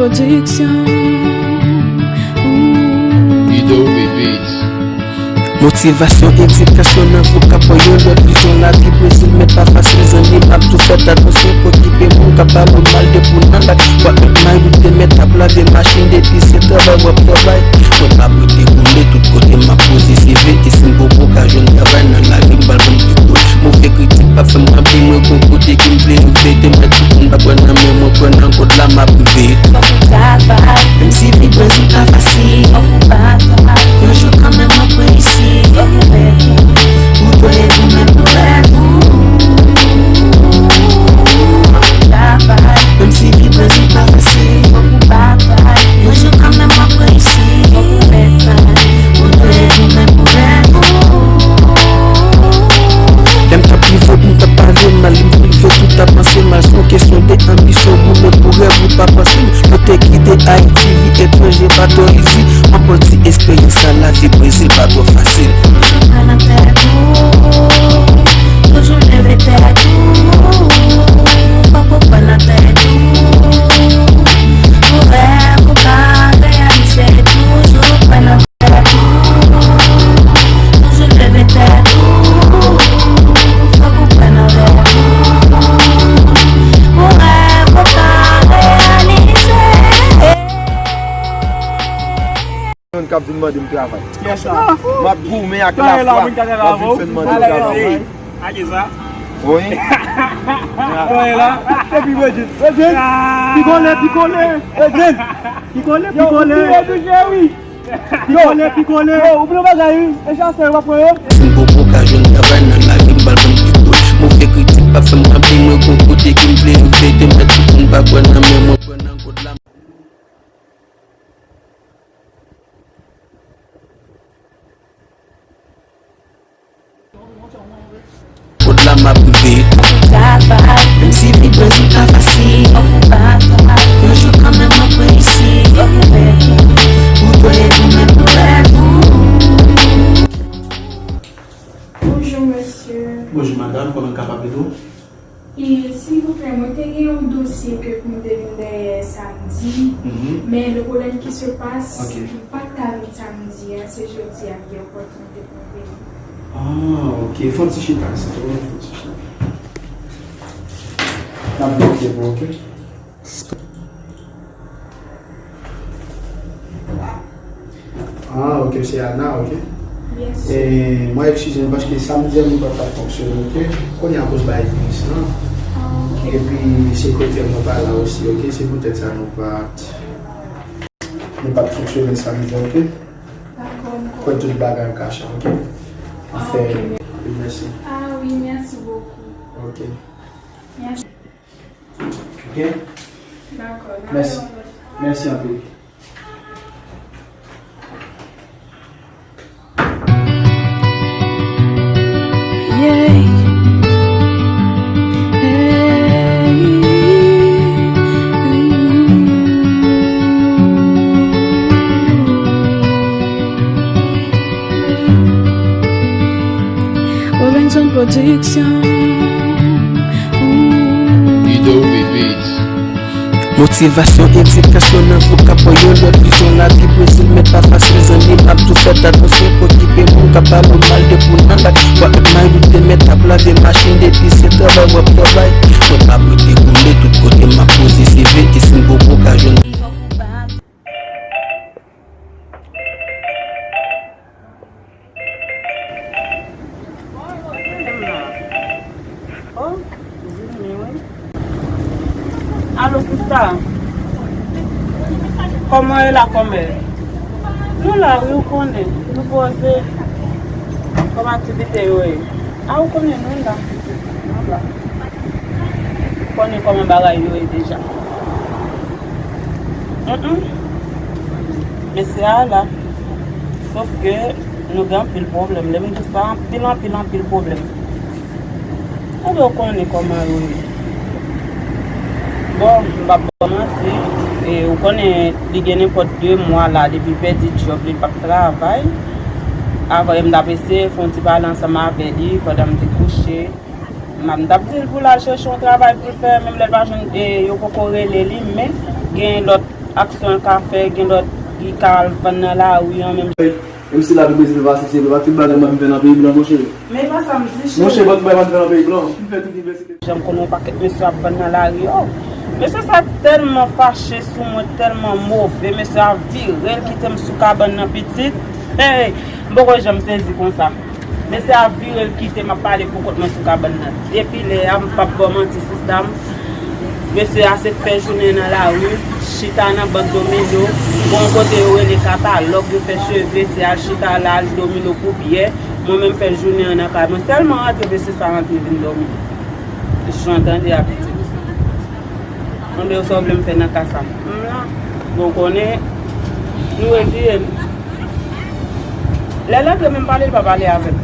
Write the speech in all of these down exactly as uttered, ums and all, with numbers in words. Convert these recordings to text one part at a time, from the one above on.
Pwodiksyon. Ido Beats. Motivasyon, edikasyon nan vokab, yon lòt vizyon lavi Brezil, men pa fasil, zanmi, m ap tou fè atansyon, pa okipe moun k ap ba moun mal depi w nan lak, w ap met may ou te mèt ap lave machin, depi se travay w ap travay. Mwen pa prete koule, tout kote m ap poze C V, e si m poko ka jwenn travay nan lari, m pral vann piko. Move kritik p ap fè m kanpe, mwen gon kote ke m vle rive, te mèt tout moun pa kwè nan men mwen, kwè nan God la m ap rive. Fòk ou travay, menm si vi Brezil pa fasil, fòk ou batay, yon jou kanmenm w ap reyisi, fòk ou leve, ou dwe goumen pou rèv ou. Fòk ou travay, menm si vi Brezil pa fasil, fòk ou batay, yon jou kanmenm w ap reyisi, fòk ou leve, ou dwe goumen pou rèv ou. Lè m t ap rive, m t ap pale mal, m rive, tout ap panse mal, se yon kesyon de anbisyon, goumen pou rèv ou pa panse m. Yo te kite Ayiti, vi etranje pa twò isit, m ap pran ti esperyans sa, lavi Brezil pa twò fasil. Toujou pran nan tèt ou, toujou leve tèt ou, fòk ou pran nan tèt ou, pou rèv ou ka reyalize, toujou pran nan tèt ou, toujou leve tèt ou, fòk ou pran nan tèt ou, pou rèv ou ka reyalize. Moun k ap vin mande m travay. Kiyès sa? M ap goumen ak lafwa. M ap vin fè n mande m travay. A ki sa? Wi. Epi Regine. Regine. Pikole, pikole. Regine. Pikole, pikole. Pikole, pikole. Yo, oubli yon bagay, wi. E chasè yo pa pran yo. Si m poko ka jwenn travay nan lari, m pral vann piko. Move kritik p ap fè m kanpe, mwen gon kote ke m vle rive, te mèt tout moun pa kwè nan men mwen, kwè nan God la. God la m ap rive. Travay, menm si vi Brezil pa fasil, fòk ou batay, yon jou kanmenm w ap reyisi, fòk ou leve, ou dwe goumen pou rèv ou. Bonjou, mesye. Bonjou, madanm. Kòman m kapab ede w? E, silvouplè, mwen te gen yon dosye ke pou m te vin dèyè samdi, mhm, men le problème qui se passe, ok, m pa t ka vin samdi a, se jodi a m gen opòtinite pou m vini. Ah, ok. Fè yon ti chita, si w vle, fè yon ti chita. N ap verifye pou ou, ok? Ah, ok, se Ana, ok. Yes. E, mwen eskize m paske samdi a nou pa t ap fonksyone, ok. Kounye a akoz bay viris lan. Ah, ok. Epi sekretè mwen pa la osi, ok. Se poutèt sa nou pa t, nou pa t fonksyone samdi a, ok. Dakò, m konprann. Fè tout bagay an kacha, ok. Ah, ok. Mèsi. Ah, wi, mèsi bokou. Ok. Mèsi. Ok? Dakò, n a wè yon lòt fwa. Mèsi. Mèsi anpil. Yeah. Hey. Robinson Production. Ido Beats. Motivasyon, edikasyon nan vokab, yon lòt vizyon lavi Brezil, men pa fasil, zanmi, m ap tou fè atansyon, pa okipe moun k ap ba moun mal depi w nan lak, w ap met may ou te mèt ap lave machin, depi se travay w ap travay. Mwen pa prete koule, tout kote m ap poze C V, e si m poko ka jwenn. Oh, Zilmi, wi. Alo, sista. Kòman e la, kòmè? Nou la, wi, ou konnen. Nou poze. Kòman aktivite yo ye? A, ou konnen, nou la. Nou la. Ou konnen kòman bagay yo ye deja. Mm, mm. Mesye a la. Sof ke nou gen anpil pwoblèm. Lè m di sa, anpil, anpil, anpil pwoblèm. Ebyen, ou konnen kòman yo ye. Bon, m p ap ba w manti. E, ou konnen, li gen nenpòt de mwa la, depi l pèdi djòb li, l p ap travay. Avan, m t ap eseye fè yon ti pale ansanm avè li pandan m te kouche. M ap, m t ap di l pou l al chèche yon travay pou l fè, menm lè l pa jwenn, e, yo poko rele li, men gen lòt Aksyon l ka fè, gen lòt li ka al vann nan lari an menm. Menm si lavi bezwen pase, se pa tout bagay m ap fè nan peyi blan, monchè. Men e pa sa m di, cheri. Monchè, pa tout bagay m ap fè nan peyi blan. M fè tout ivèsite. Jan m konnen yon pakèt mesye ap vann nan lari yo. Mesye sa tèlman fache sou mwen, tèlman move, mesye a vire l kite m sou kabann nan pitit. Hey, m poko janm sezi konsa. Mesye a vire l kite m ap pale pou kont mwen sou kabann nan. Depi lè a, m p ap ba w manti, sista m. Mesye a se fè jounen nan lari, chita nan bank domino. Gon kote yo rele katalòg, yo fè cheve, se al chita la, al domino pou byè. Mwen menm fè jounen an nan kay mwen. Sèlman rantre, mesye sa rantre vin dòmi. Jan tande a pitit. Mande yo sa w vle m fè nan ka sa. M la. Bon, konnen, nou retire n. Lè l antre, menm pale, l pa pale avè m.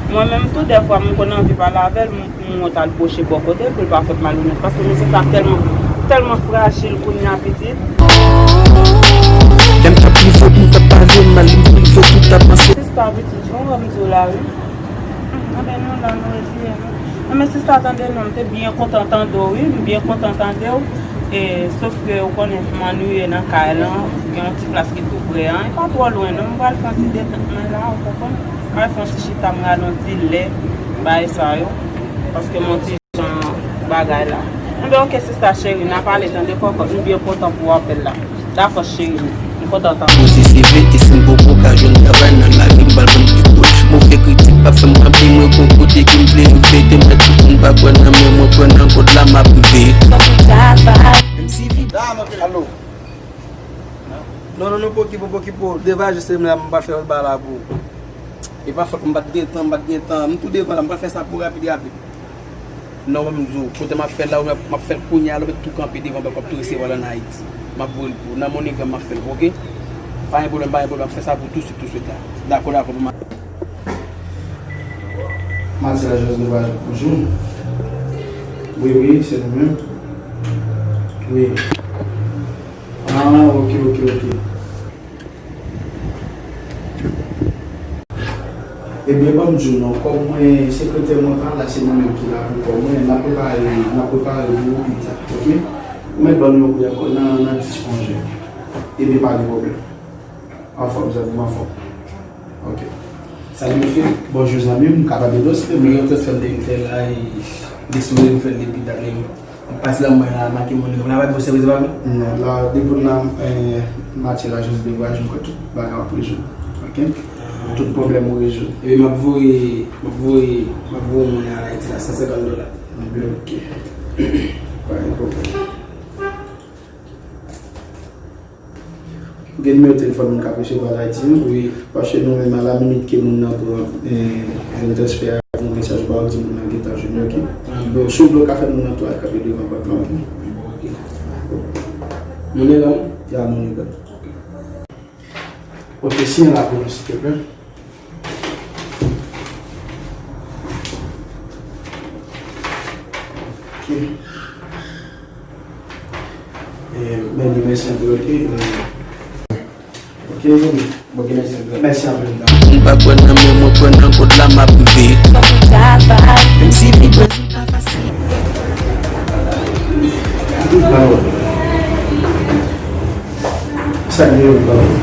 Mwen menm tou, dèfwa, m konn anvi pale avè l, m, m wont al pwoche bò kote l pou l pa fè m malonèt. Paske mesye sa tèlman, tèlman frajil kounye a, pitit. Lè m t ap rive pou m t ap pale mal, m rive tout ap panse. Sista, pitit, jan w wè m di w la, wi. Anben nou la, nou retire nou. Anben sista, tande non, m te byen kontan tande w, wi, m byen kontan tande w. E, sof ke ou konnen m annuiye nan kay lan, gen yon ti plas ki tou pre an, e pa twò lwen non, m pral fè yon ti detant mwen la, ou konprann? M pral fè yon ti chita, m rale yon ti lè, bagay sa yo, paske m yon ti jan bagay la. Anben oke sista cheri, n a pale tande kòkòt, m byen kontan pou apèl la. Dakò cheri, m kontan tande. Poze se vre, e si m poko ka jwenn travay nan lari, m pral vann piko. Move kritik pa fè m kanpe, mwen gon kote ke m vle rive, te mèt tout moun pa kwè nan men mwen, kwè nan God la, m ap rive. Fòk ou travay. Menm si vi- Alo. Non, non, non, pa okipe w, pa okipe w. Deva jis se m la, m pral fè lòt bagay la pou ou. E pa fòt mwen, m pa t gen tan, m pa t gen tan. M tou devan la, m pral fè sa pou rapid, rapid. Non, mwen m di w, kote m ap fè l la, ou m ap fè l kounye a, lè w mèt tou kanpe devan bòkòp tou resevwa l ann Ayiti. M ap voye l pou ou. Nan MoneyGram m ap fè l pou ou, oke? Pa gen pwoblèm, pa gen pwoblèm, m ap fè sa pou ou touswit, touswit la. Dakò, dakò, pou m a- Matilda Joseph, bonjou. Wi, wi, se nou menm. Wi. Ah, ok, ok, ok. Ebyen, ban m di w non, kòm mwen, sekretè mwen pa la, se mwen menm ki la pou kò mwen, n ap prepare, n ap prepare pou ou pita, ok? Ou mèt ban nou yon kout ankò nan, nan dis, onz è. Ebyen, pa gen pwoblèm. Anfòm, zanmi m, anfòm. Ok. Salut, monsieur. Bonjou, zanmi m, m kapab ede w, silvouplè? Mwen, yon transfè m te vin fè la, e desole, m fè l depi dat, men m pase la, mwen la, make MoneyGram la, pa gen sèvis, pa vre? Non, la, depi la, eh, Matye la, jis de vwayaj, m kwè tout bagay ap rezoud. Ok? Tout pwoblèm ou rezoud. Epi m ap voye, m ap voye, m ap voye moun an Ayiti la, san senkant dola. Ebyen, ok. Pa gen pwoblèm. Ou gen nimewo telefòn moun k ap resevwa l Ayiti an? Wi. Paske nou menm, a la minit ke moun nan pran, eh, jwenn transfè a, nou mesaj ba ou, di moun nan gentan jwenn li, ok? Ah, bon. Si w vle, w ka fè moun nan tou al kanpe devan pòt la, ok? Bon, ok. Moun nan la? Ya, moun nan. Ok, siyen la pou nou, silvouplè. Ok. Eh, men li mèsi anpil, ok? Eh, ok, zanmi. Ok, mèsi anpil. Mèsi anpil. Moun pa kwè nan men mwen, kwè nan God la, m ap rive. Fòk ou travay. Menm si vi Brezil pa fasil. Sa gen yon pwoblèm.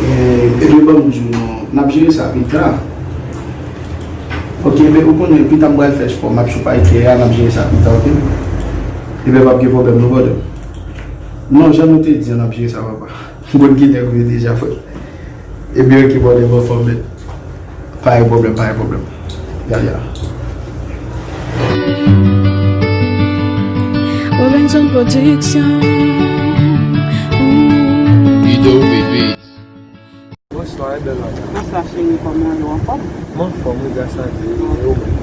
Eh, ebyen, ban m di w non, n ap jere sa pita. Ok, men ou konnen, pita m pral fè spò, m ap sou pay klè a, n ap jere sa pita, ok? Ebyen, p ap gen pwoblèm, non, brother. Non, jan nou te di an, n ap jere sa, papa. M konn ki nèg ou ye deja, frè. Ebyen, ok, brother, m anfòm, man. Pa gen pwoblèm, pa gen pwoblèm. Ya, ya. Robinson Production. Ido Baby. Bonswa, e bèl maten. Bonswa, cheri, kòman w ye, w anfòm? M anfòm, wi, gras a Dye. E ou menm?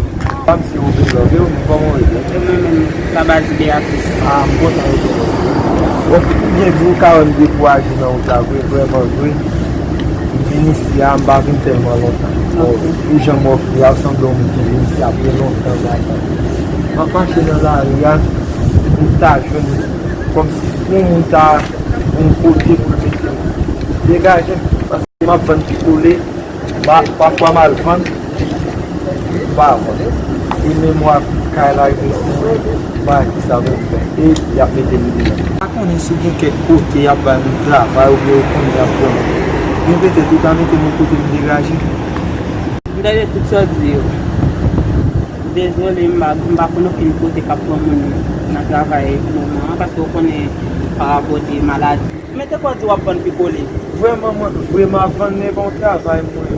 Pa m si ou bezwen, ok, ou menm, kòman w ye? E mwen menm, Labazi Beatrice. Ah, m kontan retwouve w. Bon, pou byen di, ou ka wè m dekouraje nan wout la vre, vrèman vre. M vin isi a, m pa vin tèlman lontan. Bon, pou jan m wè w fè a, ou sanble yon moun ki vin isi a byen lontan, gade. M ap mache nan lari a, pou m ta jwenn, kòmsi pou yon moun ta yon kote pou l mete m. Degaje m, paske m ap vann pikole, pa, pafwa m al vann, m pa vann. E memwa kay la, yo di m, m pa kisa pou m fè. Y ap mete m deyò. M pa konnen si gen kèk kote y ap bay moun travay oubyen yo konnen y ap pran moun. Men petèt yo ka mete m yon kote m degaje. M tande tout sa w di yo. Dezole, m pa, m pa konn okenn kote k ap pran moun nan travay moman an, paske w konnen pa rapò de maladi. Men te kwè w di w ap vann pikole. Vrèman, mwen, vrèman ap vann, men pa yon travay mwen.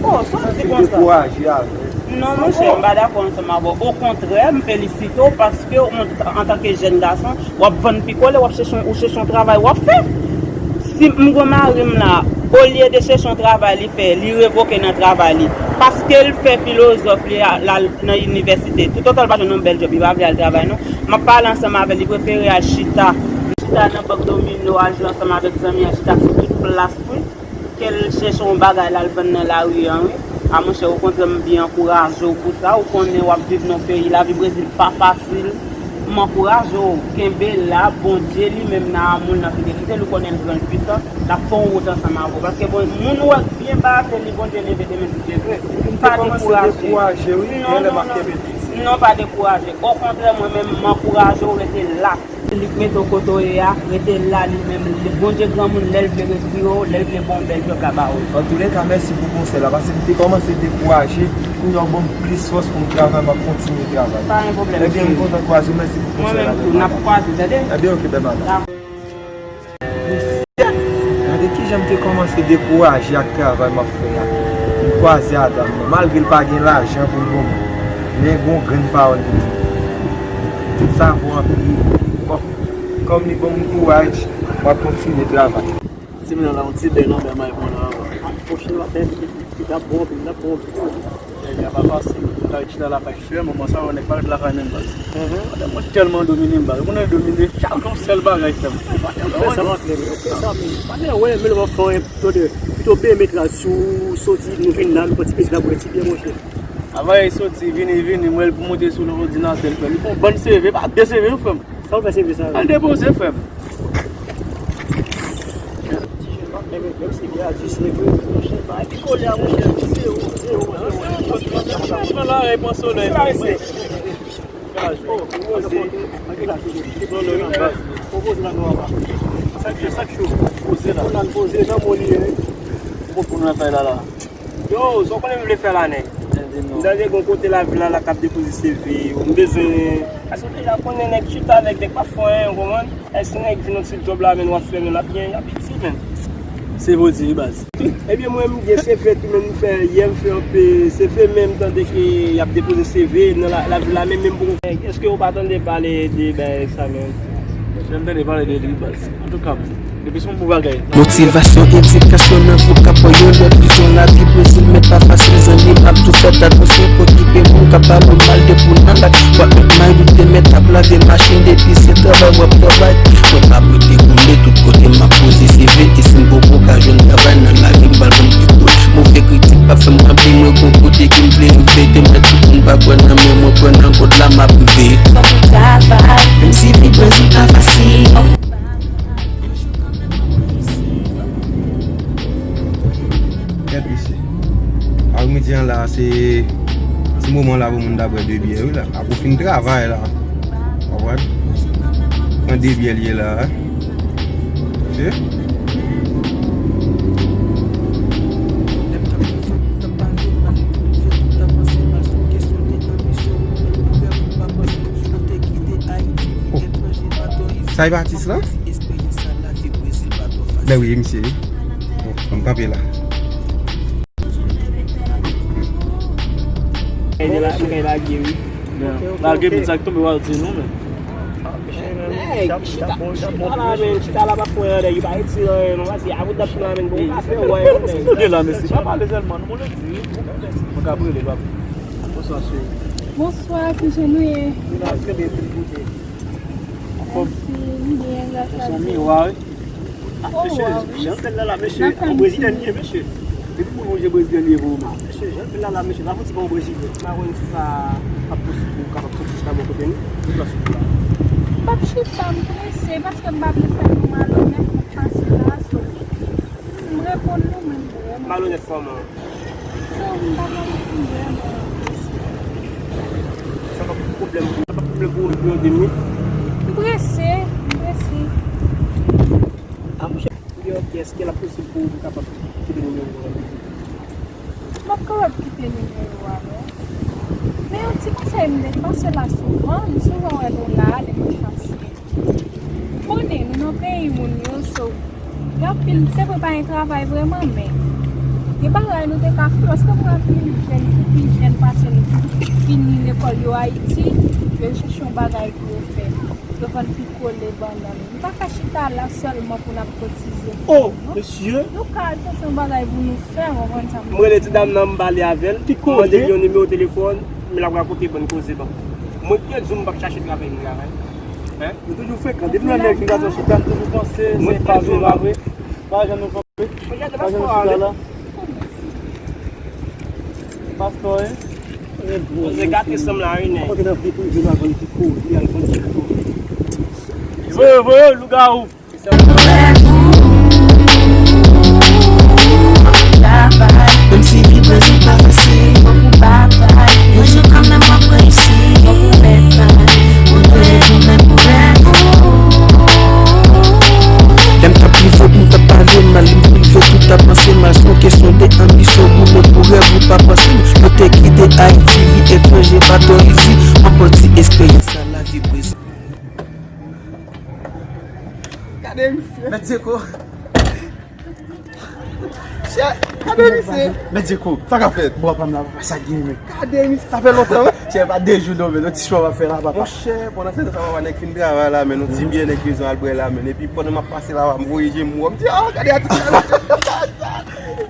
Oh, sa w di konsa? Dekouraje avè l. Non, monchè, m pa dakò ansanm avè w. Okontrè, m felisite w paske w, antanke jèn gason, w ap vann pikole, w ap chèche, ou chèche yon travay, w ap fè. Si m gen mari m la, olye de chèche yon travay li fè, li revoke nan travay li. Paske l fè filozòf li a, l al nan inivèsite. Toutotan l pa jwenn yon bèl djòb, li pa vle al travay non. M ap pale ansanm avè l, li prefere al chita. Chita nan bank domino, al jwe ansanm avèk zanmi an, chita sou tout plas, wi. Ke l chèche yon bagay l al vann nan lari an, wi. A monchè, okontrè, m byen ankouraje w pou sa. Ou konnen w ap viv nan yon peyi, lavi Brezil pa fasil. M ankouraje w, kenbe la, Bondye li menm nan amoun, nan fidelite l, ou konnen l gran, l pwisan, l ap fè yon wout ansanm avè w. Paske bon, moun ou wè k byen ba afè li, Bondye leve demen si Dye vle. Pa dekouraje. Non, non, non. Non, pa dekouraje. Okontrè, mwen menm, m ankouraje w, rete la. Li k mete w kote w ye a, rete la li menm. Li, Bondye granmoun, lè l vle retire w, lè l vle ba w yon bèl djòb, l a ba w. Antouleka, mèsi pou konsèy la, paske m te kòmanse dekouraje, kounye a w ban m plis fòs pou m travay, m ap kontinye travay. Pa gen pwoblèm, cheri. Ebyen, m kontan kwaze w, mèsi pou konsèy la. Mwen menm tou, n ap kwaze, tande? Ebyen, oke, bèl bagay. Dakò. Gade kijan m te kòmanse dekouraje ak travay m ap fè a. M kwaze a dam nan. Malgre l pa gen lajan pou l ban mwen, men gon grenn pawòl li di. Sa vo anpil. Bon, kòm li ban m kouraj, m ap kontinye travay. Ti moun nan la, yon ti bèl anbè may pran nan anvan. Pwochen l ap bèl, li t ap bon anpil, li t ap bon anpil. Nèg la pa fasil. Ou ta chita lakay frè, manman sa yo, nèg pa ret lakay menm baz. Pandan mwen tèlman domine m baz. Ou konnen domine, chak yon sèl bagay frè m. Ou pa janm fè sa, pa fè sa, men. Pa gen wè, men lè w ap fè yon tande. Pito ben met la sou soti, nou vin la, nou pran ti plezi la, bwè ti byè, monchè. Avan e soti, vini, vini, m wè l pou monte sou lòdinatè l frè m. Li fè yon bann C V, pa de C V non frè m. Sa w fè C V sa? Al depoze frè m. Yo, sa w konnen m vle fè la nèg? M tande gon kote lavil la la k ap depoze C V yo. M bezwen. Paske w deja konnen nèg chita avèk nèg pa fè anyen, w konprann? Èske nèg di nou si djòb la menm w ap fè menm l ap byen, l ap itil menm. Se vo di wi baz. Ebyen mwen menm m gen C V tou menm m fè yè m fè anpe C V men m tande ke y ap depoze C V nan la, lavil la menm menm poko. Èske w pa tande pale de bagay sa menm? Janm tande pale de li baz. Antouka, depi se yon bon bagay. Motivasyon, edikasyon nan vokab, yon lòt vizyon lavi Brezil, men pa fasil, zanmi m ap tou fè atansyon, pa okipe moun k ap pale w mal depi w nan lak, w ap met may ou te mèt ap lave machin, depi se travay w ap travay. Mwen p ap rete koule, tout kote m ap poze C V, e si m poko ka jwenn travay nan lari, m pral vann pikol. Move kritik p ap fè m kanpe, mwen gon kote ke m vle rive, te mèt tout moun pa kwè nan men mwen, kwè nan God la m ap rive. Fòk ou travay, menm si vi Brezil pa fasil. Kèt mesye. Apremidi an la, se, se moman la pou moun ta bwè de byè wi la. Apre w fin travay la. Konprann? Pran de byè l ye la. Ok? Oh. Sa e pa atis la? Bèl wi, misye wi. Bon, m kanpe la. Lage m sa k tonbe w al di nou men. Nèg, chita, chita la, men, chita la pa fè anyen, nèg, pa itil anyen, non, pase avou dat la, men, bon, pa fè wè, nèg. Tande la, mesye, pa pale sèlman, nou, mwen di, mwen ka rele, pa. Bonswa, cheri. Bonswa, kijan nou ye? Nou la, trè byen, kote? Anfòm. Mèsi, m byen, gras a Dye. Son miwa, wi. Ah, mesye, jan bèl la la, mesye, yon brezilyen li ye, mesye. Depi moun wè jan brezilyen li ye pou ou menm. Mesye, jan bèl la la, mesye, pa fouti pa yon brezilyen. M pa konn si sa ap posib pou w kapab soti chita bò kote nou. Ki plas ou la? M p ap chita, m prese, paske m pa vle fè nou malonèt, m ap pase la, so, m reponn nou, men m vrèman prese. Malonèt kòman? So, m pa gen anyen pou m vrèman. Sa pa pwoblèm pou, sa pa pwoblèm pou ou, pou yon de minit. M prese, m prese. A, monchè, yo, èske l ap posib pou ou kapab kite nimewo w? M ap kapab kite nimewo a, non. Men yon ti konsèy, m te pase la souvan, m souvan wè nou la, lè m chache. Konnen nou nan peyi moun yo, so, gen anpil, se vre pa gen travay vrèman, men gen bagay nou te ka fè, paske m wè anpil jèn ki pi jèn pase nou, ki fini lekòl yo Ayiti, yo chèche yon bagay pou yo fè. Yo vann pi kole bannann. Nou pa ka chita la sèlman pou n ap kotize. Oh, mesye! Nou ka al chèche yon bagay pou nou fè, w konprann sa m di? M rele ti dam nan, m pale avè l. Ki koze? M mande l yon nimewo telefòn, men l ap rakonte bann koze ban m. Mwen ki te di w m p ap chache travay, m travay. Hein? Nou toujou frekan. Depi nou wè nèg, nou gason chita, nou toujou panse se pa vre, pa vre. Pa janm nou panse. Pa janm nou chita la. Pastè, hein? Koze gate sanm la, wi, nèg. Kote nan vi prive nou al vann ti koze, al vann ti koze. Voye, voye, lougawou. Menm si vi Brezil pa fasil, fòk ou batay. Yon jou kanmenm w ap reyisi, fòk ou mèt bay. Ou dwe goumen pou rèv ou. Lè m t ap rive, m t ap pale mal, m rive, tout ap panse mal. Se yon kesyon de anbisyon, goumen pou rèv ou pa panse. Yo te kite Ayiti, vi etranje, pa to izi. Mwen pran ti esperyans sa, lavi Brezil. Gade misye. Mèt Zeko. Chè, gade misye. Mèt Zeko, sa k ap fèt? Bò pa m la, papa, sa gen, men. Gade misye, sa fè lontan, wi. Chè, pa de jou non, men, yon ti chwa w ap fè la, papa. Monchè, pandan se tan sa, papa, nèg fin travay la, men, yon ti byè nèg bezwen al bwè la, men. Epi pandan m ap pase la, m voye je m wè, m di, ah, gade atis sa, mesye.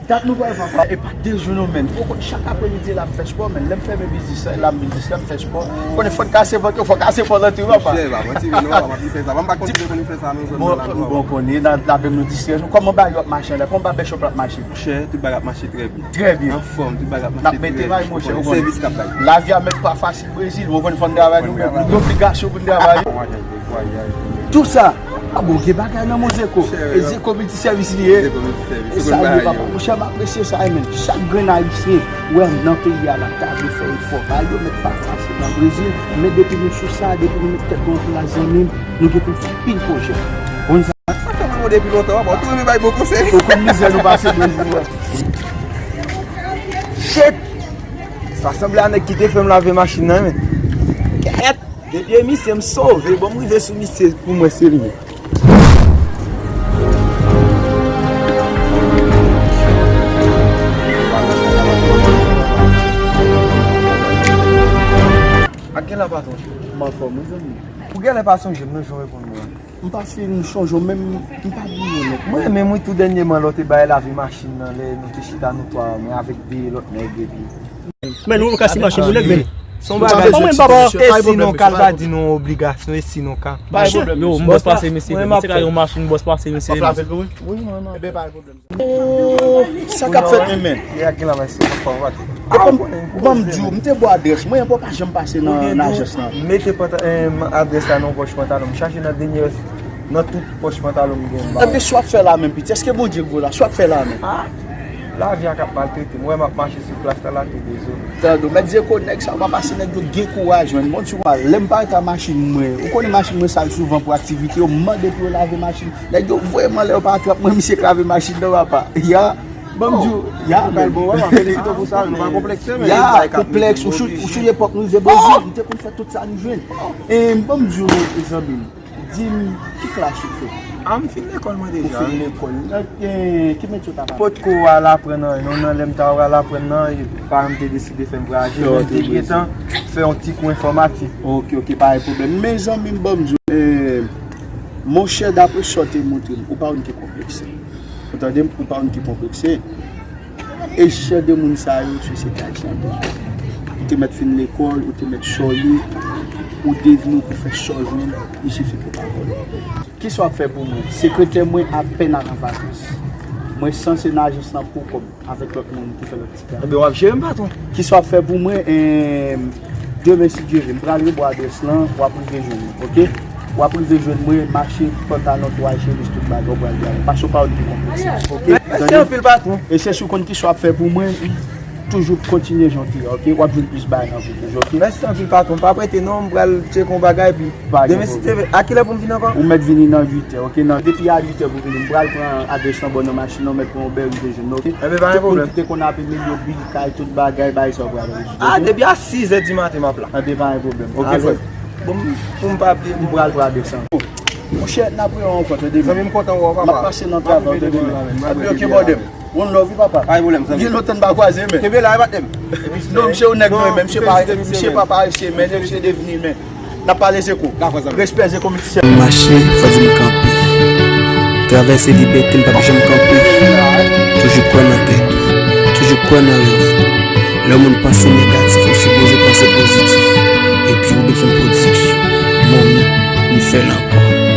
Dat nou pa wè papa. E pa de jou non, men. Ou konn chak apremidi la m fè spò, men. Lè m fèmen biznis la, la m biznis la, m fè spò. Ou konnen fò n kase vant yo, fò kase pòzanti yo, papa. Monchè, pa manti, men non, papa, m ap fè sa. M pa konn si te konn fè sa nan zòn nan la, non, papa. Bon, konnen, n a, n a menm nou distrè nou. Kòman bagay yo ap mache anlè? Kòman babèchòp la ap mache? Monchè, tout bagay ap mache trè byen. Trè byen. Anfòm, tout bagay ap mache trè byen. N ap mete may, monchè, ou konn. Sèvis k ap bay. Lavi a menm pa fasil Brezil, ou konn fò n travay nou menm. Nou gen obligasyon pou n travay. Tou sa, a bon, gen bagay nan men w Zeko. E Zeko miltisèvis li ye. Zeko miltisèvis. E sa li ye, papa. Monchè, m apresye sa, men. Chak grenn ayisyen, wè m nan peyi a la, ta vle fè efò. Bagay yo mèt pa fasil nan Brezil, men depi nou sou sa, depi nou met tèt nou an plas, zanmi m, nou gen pou n fè pil pwojè. Bon, sa. Sa fè m depi lontan, papa. Ou tou renmen bay bon konsèy. Ou konn mizè nou pase Brezil, wè. Shit! Sa sanble a nèg ki te fè m lave machin nan, men. Kèt! Depi e misye m sove, bon m rive sou misye pou mwen se li menm. Ak gen la patwon. M anfòm wi zanmi. Ou genlè pa sonje m non jan w reponn mwen. M pa fin chonje w menm, m pa bliye w nèt. Mwen menm wi tou dènyèman lè w te bay lave machin nan lè nou te chita nou twa mwen avèk de lòt nèg epi. Men nou kase machin pou nèg men. Se yon bagay. E si nou ka, l pa di nou yon obligasyon, e si nou ka. Yo, m bòs pase mesye, mesye ka yon machin, m bòs pase mesye. Wi, mwen, mwen. Ebyen, pa gen pwoblèm. Oh, sa k ap fèt menm, men? Ban m di w, m te ba w adrès mwen, bon, pa janm pase nan ajans lan. Mete adrès la nan pòch pantalon m, chache nan dènyè, nan tout pòch pantalon m gen. Ebyen, sa w ap fè la menm, piti? Èske Bondye gwo la? Sa w ap fè la menm? Ah, lavi a k ap maltrete m. Ou wè m ap mache sou plas la, la tou dezòd. Tande w, mèt Zeko, nèg sa yo pa pase, nèg yo gen kouraj, menm. Bon, ti wa, lè m parèt a machin mwen, ou konnen machin mwen sal souvan pou aktivite yo, m mande pou yo lave machin. Nèg yo voye m anlè, yo pa trap mwen, misye k lave machin nan, papa. Ya, ban m di w, ya, men. Felisite w pou sa, nou pa konplekse, men. Ya, konplèks, ou sou, ou sou epòk nou rive Brezil, nou te konn fè tout sa nou jwenn. E ban m di w, zanmi m, di m, ki klas ou fè? A, m fin lekòl mwen deja. Ou fin lekòl. Nan, eh, ki metye w t ap aprann? Potko al aprann anyen, non, nan lè m ta al aprann nan, e paran m te deside fè m vwayaje, men m te gentan fè yon ti kou enfòmatik. Ok, ok, pa gen pwoblèm. Men zanmi m, ban m di w, eh, Monchè, daprè sa w te montre m, ou pa yon moun ki konplekse. Ou tande m, ou pa yon moun ki konplekse. E jan de moun sa yo, sosyete ayisyen an bezwen. Ou te mèt fin lekòl, ou te mèt sòli, ou devni, ou pou fè sa w jwenn, il suffit pou w pa vòlè. Kisa w ap fè pou mwen? Sekretè mwen apèn al an vakans. Mwen sanse nan ajans lan pou kòb avèk lòt moun ki fè lòt ti travay. Ebyen, w ap jere m, patwon. Kisa w ap fè pou mwen? Em, demen, si Dye vle, m pral rebo adrès lan, w ap rive jwenn mwen, oke? W ap rive jwenn mwen, mache, pantalon, twa, chemiz, tout bagay, w pral gade. Pase w pa yon moun ki konplekse, oke? Mèsi anpil, patwon. E se si w konn kisa w ap fè pou mwen, Toujou kontinye jan w te ye, oke? W ap jwenn plis bagay nan vi w toujou, oke? Mèsi anpil patwon, m p ap rete non, m pral tcheke yon bagay epi demen si Dye vle. A kilè pou m vin ankò? Ou mèt vini nan uit è, oke? Nan, depi a uit è pou vini, m pral pran adrès lan bò nan machin nan, ou mèt pran yon bèl rive jwenn, oke? Enben pa gen pwoblèm. Tout moun ki te konn ap emeli yo, bil, kay, tout bagay, bagay sa w pral rezoud. A, depi a sis è di maten m ap la. Enben pa gen pwoblèm. Oke frè. Bon, pou m pa bliye, m pral pran adrès lan. Monchè, n ap rewè ankò, tande. Zanmi m kontan wè w papa. M ap pase nan travay, tande. Enben oke, bòdè m. One love, wi, papa. Pa gen pwoblèm, zanmi. Gen lontan n pa kwaze, men. Kenbe la, wi, patnè m. Non, misye yon nèg nou renmen, misye pa, misye pa paresye, men misye devni, men. N ap pale Zeko. Dakò, zanmi. Respè Zeko Mitisè. Mache, fò di m kanpe. Travèse libète, m p ap janm kanpe. Toujou kwè nan tèt ou. Toujou kwè nan rèv ou. Lè yon moun panse negatif, ou sipoze panse pozitif. Epi ou bezwen pwodiksyon. Mòmi, nou fè l ankò.